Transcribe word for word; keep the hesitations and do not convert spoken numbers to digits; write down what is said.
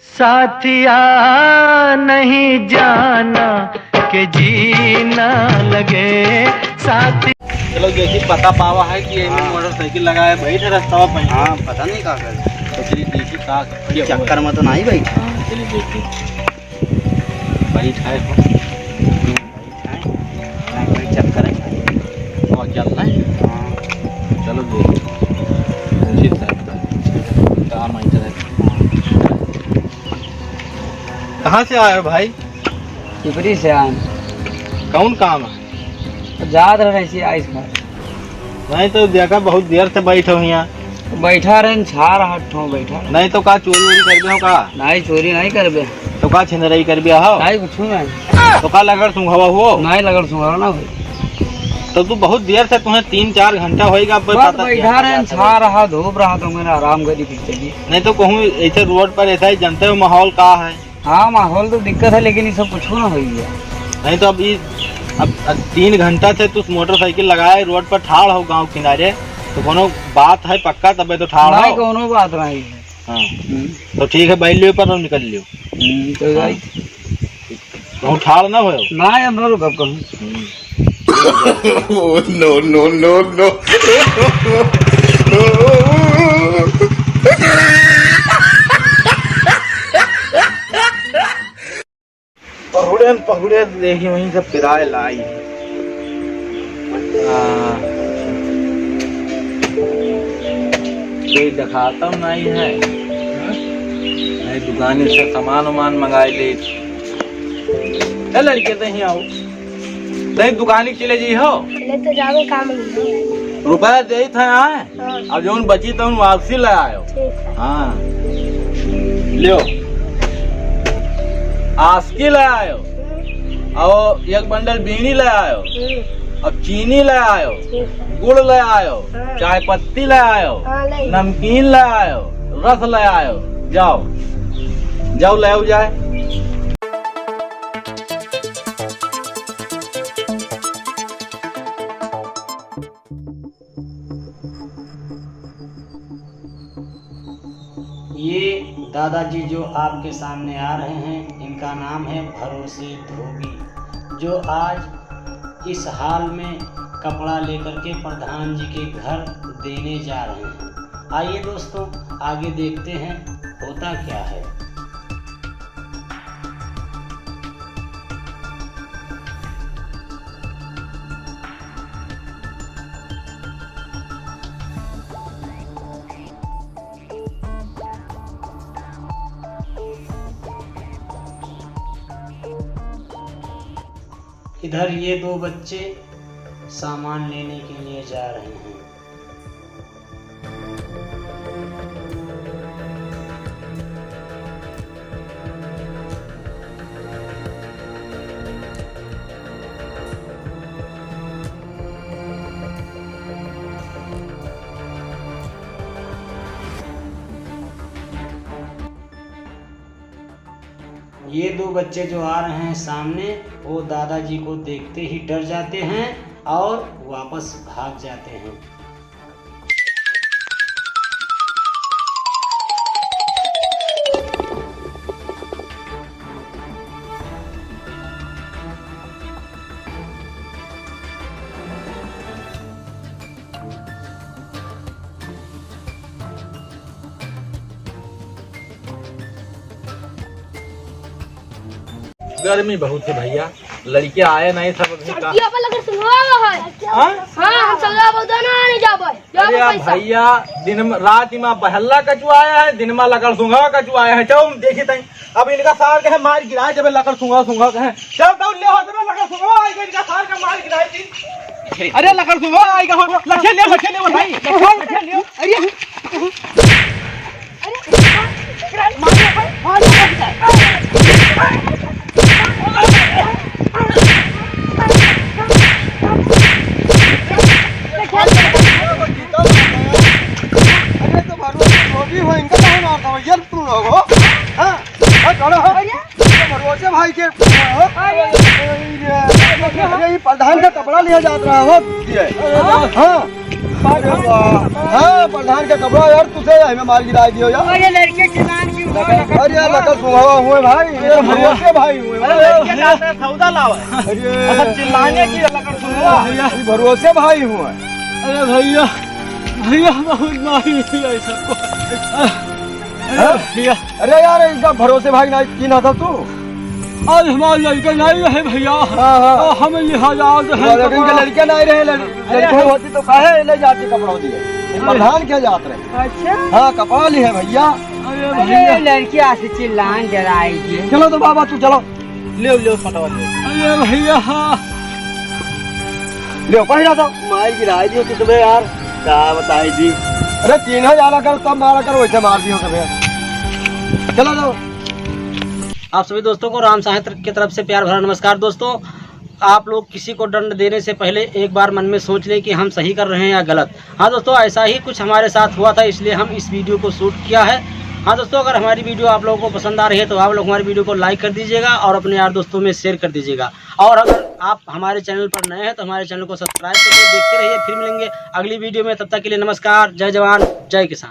साथिया नहीं जाना के जीना लगे साथी। चलो, देखी, पता पावा है कि एमे हाँ। मोटरसाइकिल लगाए बैठ है रस्ता पर। हाँ, पता नहीं का कर। तो चलिए, देखी का चक्कर में तो नहीं बैठ। हाँ, चलिए, देखी। बैठ है हो। बैठ है। नहीं, कोई चक्कर है। और चल रहा है? हाँ। चलो, देखी। उचित है। काम आई तरह। कहाँ से आए हो भाई? पिपरी से आए। कौन काम है? जात रहे ऐसे आइस खाए। नहीं तो देखा, बहुत देर से बैठे हो यहाँ। बैठा रहे, छा रहा ठो बैठा रहे। नहीं तो का चोरी वोरी करबे हो का? नहीं, चोरी नहीं करबे। तो का छिनरई करबे हो? नहीं, कुछ नहीं। तो का लगड़ सुंघवा हो? नहीं, लगड़ सुंघवा ना हो। तो तू बहुत देर से, तुम्हें तीन चार घंटा होएगा, अब बस पता बैठा रहे, छा रहा, धूप रहा, तो मैंने आराम करी फिर चलिए। नहीं तो कहूँ ऐसे रोड पर ऐसा ही जानते हो माहौल का है। हाँ, माहौल तो दिक्कत है, लेकिन ये सब कुछ ना होई है। नहीं तो अब ई, अब, अब तीन घंटा से तू मोटरसाइकिल लगाए रोड पर ठाड़ हो गांव किनारे, तो कोनो बात है पक्का, तबे तो ठाड़ नहीं, हो। कोनो बात नहीं है। हाँ। हम्म। तो ठीक है, बैठ लियो पर निकल लियो। हम्म, तो हाँ। भाई। कहूँ ठाड़ ना हो। ना, हम लोग कब कहूँ। हम्म। Oh, no, no, no, no। पहुड़े न पहुड़े देखी वहीं से पिराए लाई। हाँ। कोई दिखाता नहीं है। नहीं, दुकानी से सामान उमान मंगाए ले। ए लड़के, तो यहीं आओ। नहीं, दुकानी के चले जी हो। ले तो जावे काम नहीं। रुपया दे था यहाँ। हाँ। अब जौन बची तौन वापसी ले आयो। ठीक है। हाँ। लियो। आस्की ले आयो। हम्म। और एक बंडल बीड़ी ले आयो। हम्म। अब चीनी ले आयो। ठीक है। गुड़ ले आयो। हाँ। चाय पत्ती ले आयो। हाँ, ले। नमकीन ले आयो। रस ले आयो। जाओ। जाओ ले आओ जाए। ये दादाजी जो आपके सामने आ रहे हैं, इनका नाम है भरोसे धोबी, जो आज इस हाल में कपड़ा लेकर के प्रधान जी के घर देने जा रहे हैं। आइए दोस्तों, आगे देखते हैं होता क्या है। इधर ये दो बच्चे सामान लेने के लिए जा रहे हैं। ये दो बच्चे जो आ रहे हैं सामने, वो दादाजी को देखते ही डर जाते हैं और वापस भाग जाते हैं। गर्मी बहुत है भैया, लड़के आए नहीं सब अभी का। सड़किया पर लगड़ सुंघवा है। हाँ? हाँ, हम सगा बहुत ना आने जाबे। अरे यार पैसा। भैया, दिन में, रात में बहल्ला कचुआया है, दिन में लगड़ सुंघवा कचुआया है। चलो हम देखी तई। अब इनका सार के है मार गिरा जब लगड़ सुंघवा सुंघवा के है। चल दौड़ ले हो जब लगड़ सुंघवा आई गई, इनका सार का मार गिरा दी। अरे लगड़ सुंघवा आई गई हो, लखे ले, लखे ले भाई, लखे ले। अरे अरे तो भरोसे धोबी हो, इनका कहाँ मार दो, ये तुम लोग हो? हाँ? हाँ, कौन हो? अरे? भरोसे भाई के, अरे। अरे, ये प्रधान का कपड़ा लिया जात रहा हो। हाँ। अरे वाह। हाँ, प्रधान का कपड़ा यार, तुझे यही में मार गिरा दियो यार। अरे, लड़के किसान की उठाओ ना। अरे यार, लकड़ सुंघवा हुए भाई, अरे भैया। भरोसे भाई हुए। अरे लड़के का हाथ में सौदा लावा है। अरे। अच्छा, चिल्लाने की लकड़ सुंघवा। भैया। ये भरोसे भाई हुए। अरे भैया, भैया बहुत मारी हुई है सबको। अरे हाँ? भैया। अरे यार, इनका भरोसे भाई नहीं, की ना था तू? आज हमारे लड़के नहीं रहे भैया। हाँ, हाँ। तो हम लिहाजा आज हैं हमारे लड़के कपड़ा। लड़के नहीं रहे, लड़-, अरे लड़के हम होती तो काहे ले जाती कपड़ा दिए? ये अरे। प्रधान क्या जात रहे? अच्छा। हाँ, कपड़ा ली है भैया। अरे अरे भैया। लड़किया से चिल्लान डराई जी। चलो तो बाबा तू चलो। ले, ले, पटवा ले। अरे भैया, हाँ। ले, पहिरा दो। मार गिराई दियो तो तुम्हें यार, क्या बताई जी। अरे तीन हजार अगर तब मारा करो, वैसे मार दियो तुम्हें। चलो जाओ। आप सभी दोस्तों को राम साहित्य की तरफ से प्यार भरा नमस्कार। दोस्तों, आप लोग किसी को दंड देने से पहले एक बार मन में सोच लें कि हम सही कर रहे हैं या गलत। हाँ दोस्तों, ऐसा ही कुछ हमारे साथ हुआ था, इसलिए हम इस वीडियो को शूट किया है। हाँ दोस्तों, अगर हमारी वीडियो आप लोगों को पसंद आ रही है तो आप लोग हमारी वीडियो को लाइक कर दीजिएगा और अपने यार दोस्तों में शेयर कर दीजिएगा। और अगर आप हमारे चैनल पर नए हैं तो हमारे चैनल को सब्सक्राइब करिए। देखते रहिए, फिर मिलेंगे अगली वीडियो में। तब तक के लिए नमस्कार, जय जवान, जय किसान।